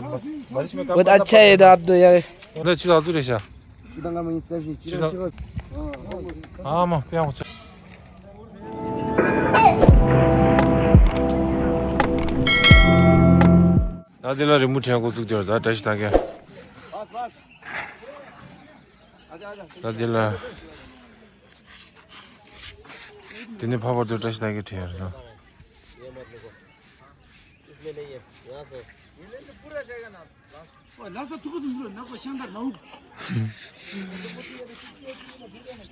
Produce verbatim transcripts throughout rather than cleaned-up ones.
बहुत अच्छा है इधर आप तो यार। འདི་ཆུ་ཚགས་ཚུ་རེད་ཤག་ཆུ་དང་སྐར་མ་གཉིས་རྩ་བཞི། ཆུ་དང་། ཨ་མ་དཔེ་ཡག་པོ་ཆགས། ད་འདི་ལ་རི་མོ་བྲིས་འགོ་བཙུགས་དེར་ད་བཀྲ་ཤིས་རྟགས་བརྒྱད། ད་འདི་ལ། དེ་ནས་ཕ་བར་དུ་བཀྲ་ཤིས་རྟགས་བརྒྱད་བྲིས་ཡོད་རེད་ད།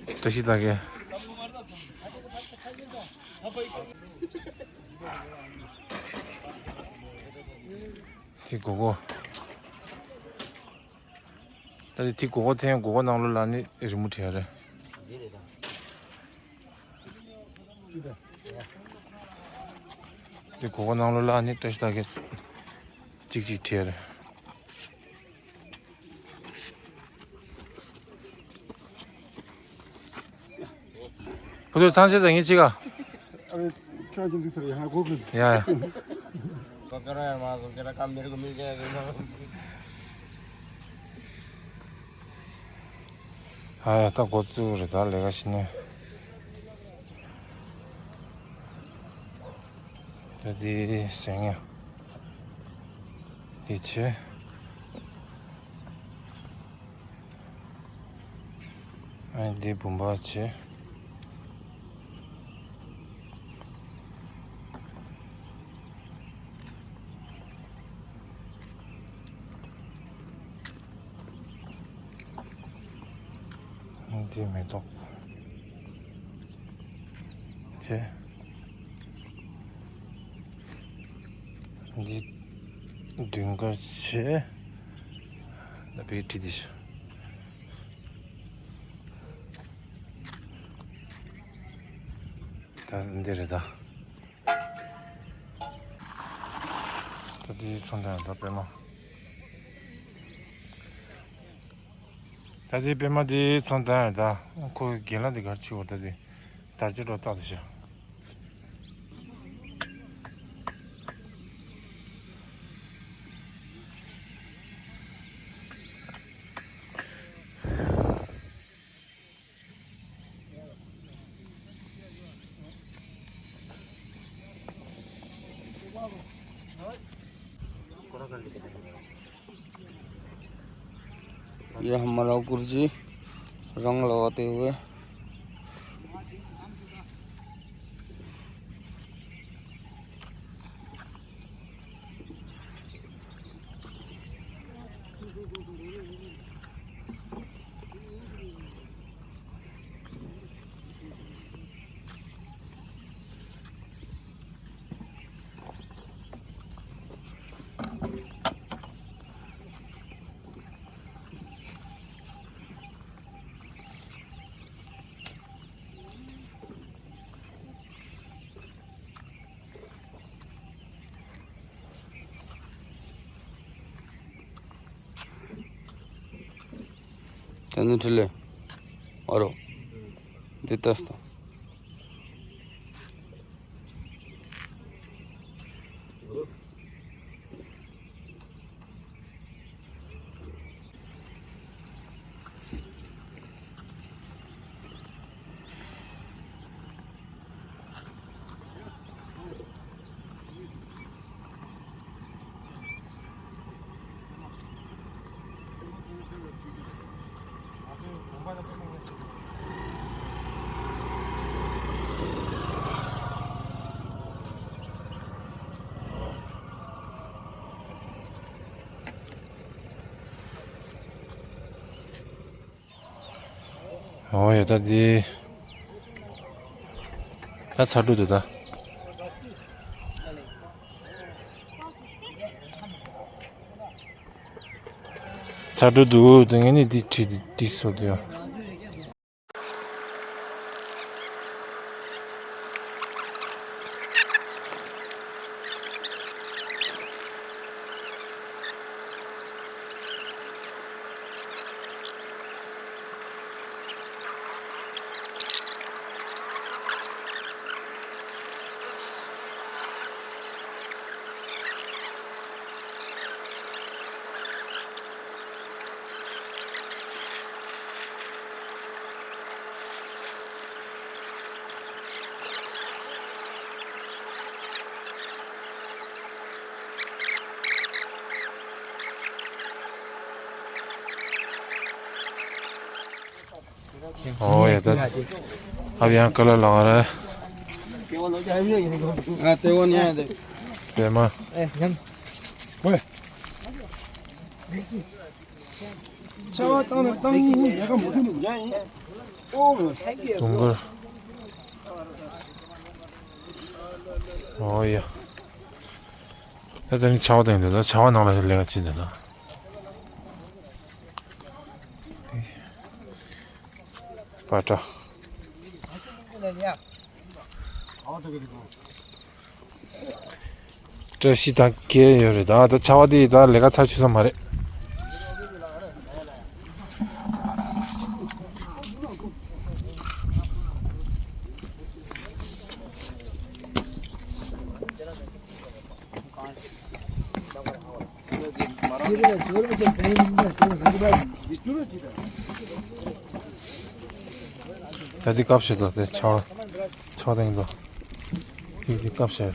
བཀྲ་ཤིས་རྟགས་བརྒྱད། དེ་སྒོར་སྒོར། ད་དེ་དེ་སྒོར་སྒོར་འཐེན། སྒོར་སྒོར་ནང་ལོགས་ལ་ནི་རི་མོ་བྲིས་ཡ་རེད། དེ་སྒོར་སྒོར་ནང་ལོགས་ལ་ནི་བཀྲ་ཤིས་རྟགས་བརྒྱད་གཅིག་གཅིག་བྲིས་ཡ་རེད། ཕུ་ཐུ་ཐང་ཆད་ཙང་ངས་ཅི་ག་ཨ་རེ། ཁྱོད་ཅི་འདུག་ཟེར་ཡང་སྒོ་ཁུར། ཡ་ཡ། तो करो यार, माँ, तुम जरा काम मेरे को मिल जाएगा। ཨ་ཡ། ད་འགོ་བཙུགས་རེད་ད། ལས་ཀ་བྱེད་ནས། ད་དེ་ཟེར་ཡ། དེ་བྱས། ཨ་འདི་བུམ་པ་བྱས། འདི་མེ་ཏོག་བྱས། འདི་མདུན་དཀར་བྱས། ད་བེད་ཁྲི་འདི་ཤོག་ད་འདི་རེད་ད། ད་འདི་ཚོང་དང་ད་པད་མ། ད་འདི་པད་མ་འདི་ཚོང་དང་ད། ཁོ་རྒན་ལགས་འདི་གར་ཕྱི་བོ་ད་འདི་དར་ལྕོག་འགྲོ་བཏགས་འདི་ཤོག ये हमारा गुरुजी रंग लगाते हुए। ད་ནི་འཕྲིན་ལས། ཨ་རོ། འདི་ལྟ་སྟེ། ཨོ་ཡ། ད་འདི་ད་ཚ་དྲོད་འདུག་ད། ཚ་དྲོད་འདུག་ད་ངས་ནི་འདི་བྲིས་འདི་བཟོ་འདི་ཡ། ཨོ་ཡ་ད། ཨ་བི་ཡང་ཀ་ལ་ལང་ར། ཨ་ཏེ་བོ་ཉ་ཏེ། པད་མ། ཆ་བ་བཏང་ནས་བཏང་ཡག་ག་མོ་ཐུ་ནུ་ཡ་ཡིན། ཨོ། དུང་དཀར། ཨོ་ཡ། ད་ད་ནི་ཆ་བ་བཏང་འདུག་ད་ཆ་བ་ནང་ལ་ལས་ཀ་བྱེད་འདུག་ད། པ་ཏྲ། བཀྲ་ཤིས་དང་སྐྱེལ་ཡོད་རེད་ད། ད་ཆ་བ་དེ་ད་ལས་ཀ་ཚར་ཆུད་ས་མ་རེད། ད་འདི་སྐབས་ཤིག་ཏུ་དེ་ཆ་ཆ་སྟེང་དུ་དེ་འདི་སྐབས་ཤིག་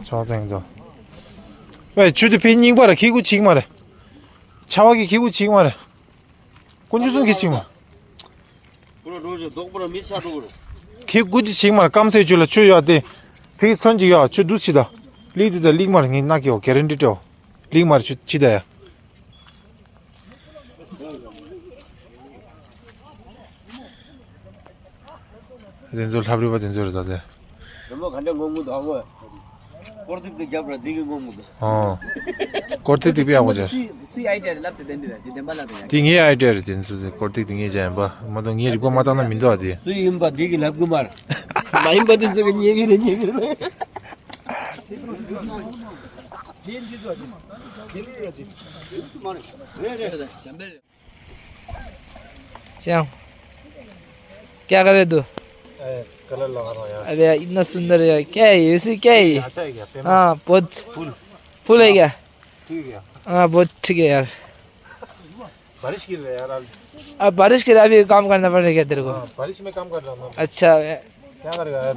ཆ་སྟེང་དུ། ཝེ་ཆུ་དེ་ཕི་རྙིང་པ་ར་ཁི་ཀུ་ཆིག་མ་རེད། ཆ་བ་གི་ཁི་ཀུ་ཆིག་མ་རེད། ཀུན་ཆུ་སུན་གི་ཆིག་མ། པུ་ར་འགྲོ་ཞིག་རྡོག་པུ་ར་མི་ཆ་འགྲོ་གི་རེད། ཁི་ཀུ་ཅི་ཆིག་མར་སྐམ་སའི་ཆུ་ལ་ཆུ་ཡོད་དེ། ཕི་ཚོན་ཅིག་ཡོད་ཆུ་འདུ་ཆི་ད། ལིག་དེ་ད་ལིག་མར་ངས་ནག་གི་ཡོད་གེ་རེན་ཏི་སྤྲད་ཡོད། ལིག་མར་ཆུ་ཆི་ད་ཡ། དེ་ཚོ་ལྷ་བྲིས་པ་དེ་ཚོ་རེད་ད་དེ། རི་མོ་ག་འདྲ་ངོམ་གི་འདུག་ཨ་ངོ་། སྐོར་ཐིག་དེ་རྒྱབ་ར་འདི་གི་ངོམ་གི་འདུག་ཨོ། སྐོར་ཐིག་དེ་པི་ཡག་པོ་བྱས། སུའི་སུའི་ཨའི་ཌི་ཡ་རེད་ལབ་དེ་བདེན་པ་རེད་དེ་བདེན་པ་ལབ་དེ་ཡ། དེ་ངའི་ཨའི་ཌི་ཡ་རེད་དེ་ཚོ་དེ་སྐོར་ཐིག་དེ་ངས་བྱས་ཡིན་པ་མ་གཏོགས་ངས་རིག་པ་མ་བཏང་ན་མི་འདུག་ཨ་དེ། སུ་ཡིན་པ་འདི་གི་ལབ་གི་མ་རེད། མ་ཡིན་པ་དེ་ཚོ་གི་ཉེ་གི་རེད་ཉེ་གི་རེད། ཅང་། क्या कर रहे तू? ए, कलर लगा रहा हूँ यार। अबे यार, इतना सुंदर है यार। क्या है ये? वैसे क्या है ये? अच्छा है क्या? पेन? हाँ, बहुत फूल। फूल है क्या? ठीक है। हाँ, बहुत ठीक है यार। बारिश गिर रही है यार, आज। अब बारिश के लिए अभी काम करना पड़ेगा तेरे को। हाँ, बारिश में काम कर रहा हूँ मैं। अच्छा। क्या करेगा यार,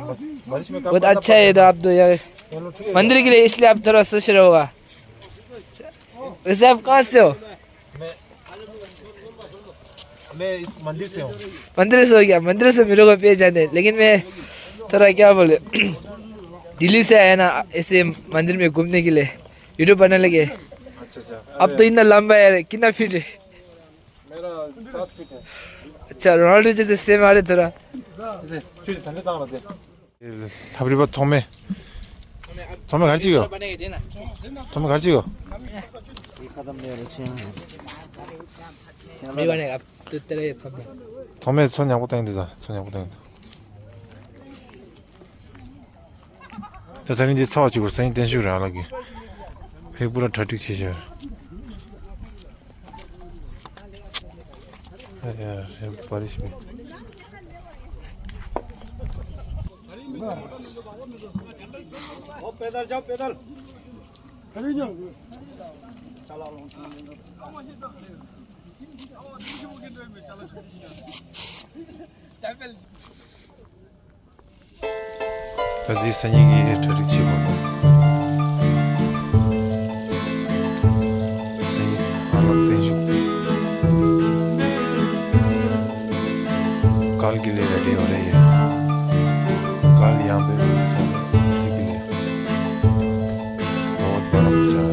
बारिश में काम बहुत करना अच्छा है पड़ेगा। तो आप तो यार, ये लो, ठीक है। मंदिर के लिए, इसलिए आप थोड़ा सोच रहे होगा। वैसे आप कहाँ से हो? मैं, मैं इस मंदिर से हूँ। मंदिर से हो क्या? मंदिर से मेरे को पहचाने, लेकिन मैं थोड़ा क्या बोले, दिल्ली से आया ना, ऐसे मंदिर में घूमने के लिए, वीडियो बनाने के। अच्छा, अच्छा। अब तो अरे। इतना लंबा है, कितना फीट है? मेरा सात फीट है। अच्छा, रोनाल्डो जैसे सेम आ रहे थोड़ा। दे, चुज धंधे तांग दे। ལྷ་བྲིས་པ་ཐོགས་མེད། ཐོགས་མེད་ག་རེ་བྱེད་ཀྱི་ཡོད། ཐོགས་མེད་ག་རེ་བྱེད་ཀྱི་ཡོད། ཐོགས་མེད་ཚོ་ཉག་པོ་བཏང་འདི་དང་ཚོ་ཉག་པོ་བཏང་འདི། ད་ད་རིང་འདི་ཚ་བ་གཅིག་པུར་སང་ཉིན་བརྟན་བཞུགས་རང་ལ་གི་ཕེག་པུ་ར་གྲ་སྒྲིག་བྱེད་བཞག་ད་འདི་སང་ཉིན་གྱི་གྲ་སྒྲིག་བྱེད་དགོས་དང་། སང་ཉིན་ཨ་ལགས་བརྟན་བཞུགས། कल के लिए रेडी हो रही है। कल यहाँ पे इसी के लिए बहुत बड़ा पूजा है।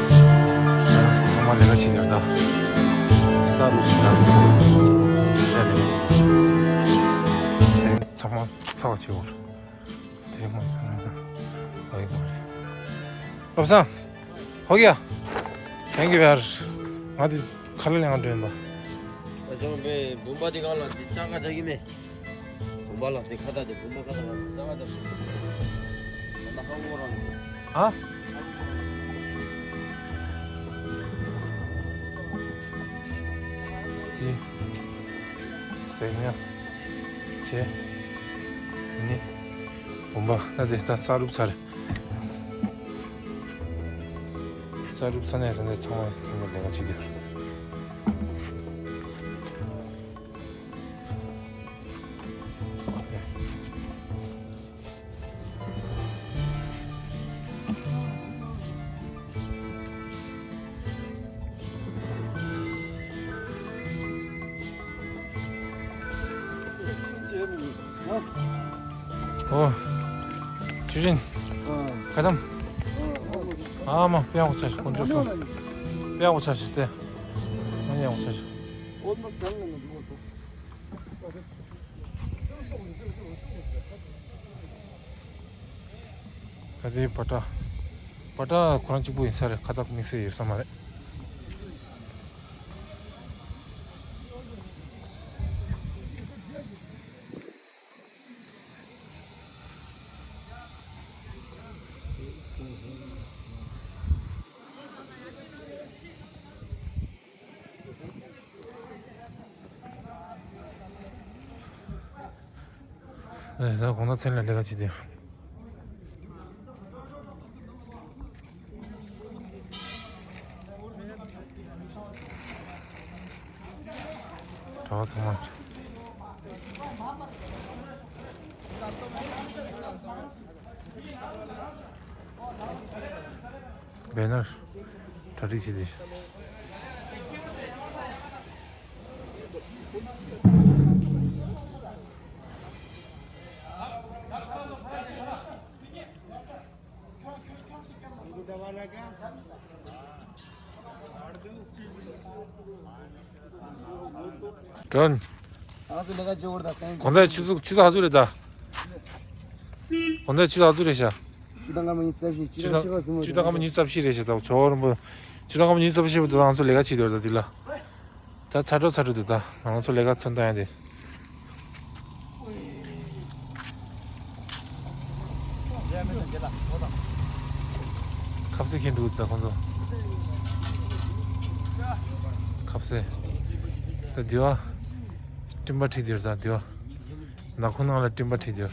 ཚང་མ་ལས་ཀ་བྱེད་ཀྱི་ཡོད་ད། ས་རུབ་ཕྱིན་ན་ལས་ཀ་བྱེད་ཀྱི་ཡོད། ཚང་མ་ཚ་བ་བྱེད་འོར། དེ་མ་ཚང་ན་ད་ཨ་ཡི་མ་རེད། བློ་བཟང་། ཧོ་གི་ཡ། ཐེང་ཀི་ཝེ་རི། ང་དེ་ཁ་ལ་ལས་ང་འགྲོ་ཡིན་པ། ཨ་ཅོ་བེ་བུམ་པ་དེ་གང་ལ་དེ་ལྕགས་ཀ་ཆགས་ཀྱི་མེད། བུམ་པ་ལ་དེ་ཁ་བཏགས་དེ་བུམ་པ་ཁ་བཏགས་ལ་རྩ་བ་རྩ་བ་ཞིག་ད་ལྟ་ཧ་གོ་རང་། ཨ། དེ། ཟས་ཉ། ཆེ། ནི། བུམ་པ་ད་དེ་ད་ས་རུབ་ཚར། ས་རུབ་ཚར་ནས་ད་ནས་ཚང་མ་ཚང་མ་ལས་ཀ་བྱེད་དེ། ཨོ། ཆུ་ཆེན། ཨ། ཁ་དམ། ཨ་མ་དཔེ་ཡག་པོ་ཆགས་ཤིག་དཀོན་མཆོག་གསུམ། དཔེ་ཡག་པོ་ཆགས་ཤིག་སྟེ། ཨ་ནི་ཡག་པོ་ཆགས་ཤིག་ད་དེ་བ་ཏྲ། བ་ཏྲ་ཁོ་རང་གཅིག་པུ་ཡིན་ས་རེད། ཁ་བཏགས་དམིགས་བསལ་ཡོད་ས་མ་རེད། ཨེ། ད་དགོང་དག་མཚན་ལ་ལས་ཀ་བྱེད་དེ། གྲྭ་པ་ཚང་མ། བེ་ནར་གྲ་སྒྲིག་བྱེད་དེ། ཀྲོན། ང་ཚོ་ལས་ཀ་བྱེད་འོར་ད་སེང་། གོང་ད་ཆུ་ཚོད་ཆུ་ཚོད་ག་ཚོད་རེད་ད། གོང་ད་ཆུ་ཚོད་ག་ཚོད་རེད་ཤག་ཆུ་ཚོད་སྐར་མ་ཉི་ཤུ་རྩ་བཞི། ཆུ་ཚོད་ཆུ་ཚོད་སྐར་མ་ཉི་ཤུ་རྩ་བཞི་རེད་ཤག་ད་ཇོ་བོ་རིན་པོ། ཆུ་ཚོད་སྐར་མ་ཉི་ཤུ་རྩ་བཞི་བར་དུ་ང་ཚོ་ལས་ཀ་བྱེད་འདོད་ད་འདི་ལ། ད་ཚ་དྲོད་ཚ་དྲོད་འདུག་ད་ང་ཚོ་ལས་ཀ་ཚོན་ལྟ་ཡ་དེ། ཁབ་སེ་ཁྱེར་འདུག་ད་ཁོང་ཚོ། ཁབ་སེ། ད་དེ་བ། སྤྲིན་པ་འཁྲིགས་དེར་ད་དེ་བ། ནག་ཁུང་ནང་ལ་སྤྲིན་པ་འཁྲིགས་དེར།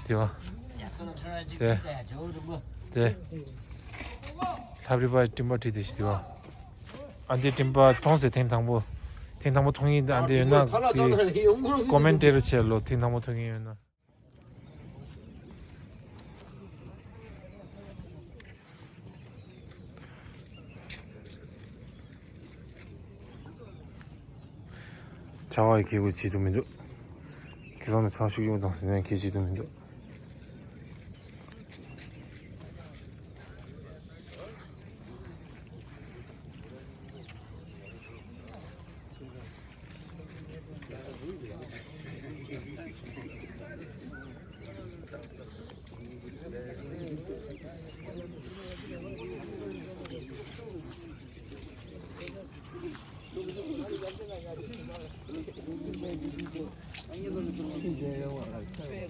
དེ་བ། དེ། དེ། ལྷ་རི་པ་སྤྲིན་པ་འཁྲིགས་དེ་ཞིག་དེ་བ། ཨ་འདི་སྤྲིན་པ་མཐོང་ཟེར་ཐེངས་དང་པོ། ཐེངས་དང་པོ་མཐོང་ཡིན་ཨ་འདི་ཡོད་ན་ཀི་ཀོ་མེན་ཊི་རུ་བྱས་ལོ། ཐེངས་དང་པོ་མཐོང་ཡིན་ཡོད་ན། ཆར་པ་ཡི་གེ་གུ་བྱེད་དུ་མི་འདུག་ཁེ་བཟང་ནི་ཆར་ཤུགས་ཆེན་པོ་དང་ཟིན་ནས་གེ་བྱེད་དུ་མི་འདུག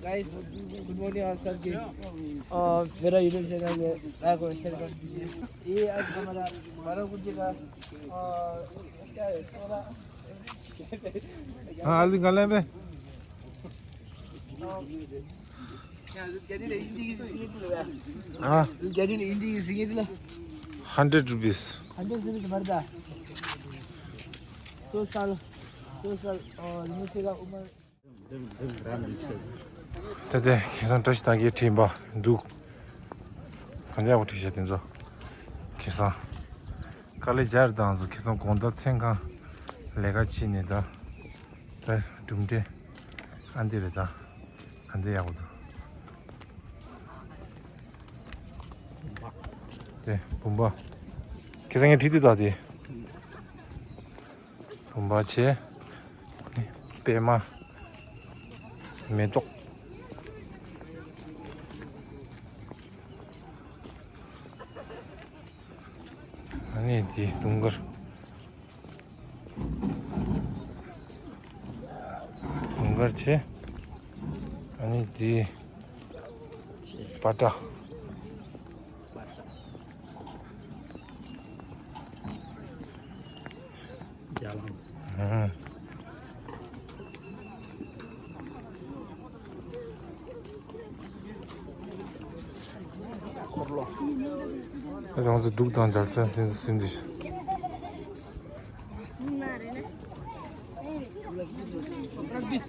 Guys, good morning, आप सबके। अ, मेरा YouTube चैनल में लाइक और शेयर कर दीजिए। ये आज हमारा बारह बजे का, अ, क्या है, सोलह। हाँ, अली गले में। हाँ। Hundred rupees. Hundred rupees भरता। सौ साल, सौ साल और नीचे का उम्र। ད་ལྟ་ཁེ་བཟང་བཀྲ་ཤིས་དང་གི་དྲན་པ་འདུག་གང་ལྟར་ཡག་པོ་བྲིས་བཞག་དེ་ཚོ་ཁེ་བཟང་། དཀའ་ལས་རྒྱག་རེད་དང་ཚོ་ཁེ་བཟང་དགོང་དག་མཚན་གང་ལས་ཀ་བྱས་ནས་ད། ད་གྲུབ་འབྲས་ཨ་འདི་རེད་ད། ག་འདི་ཡག་པོ་འདུག་དེ་བུམ་པ། ཁེ་བཟང་ངས་བྲིས་ཏེ་ད་དེ། བུམ་པ་བྱས། ནི་པད་མ། མེ་ཏོག་ཨ་ནི་དེ་དུང་དཀར། དུང་དཀར་བྱས། ཨ་ནི་དེ་པ་ཏྲ། འཇའ་ལམ། ཨ། རང་ཚོ་གདུགས་དང་འཇའ་ཚོན་དེ་ཚོ་སིམ་དུས། Practice.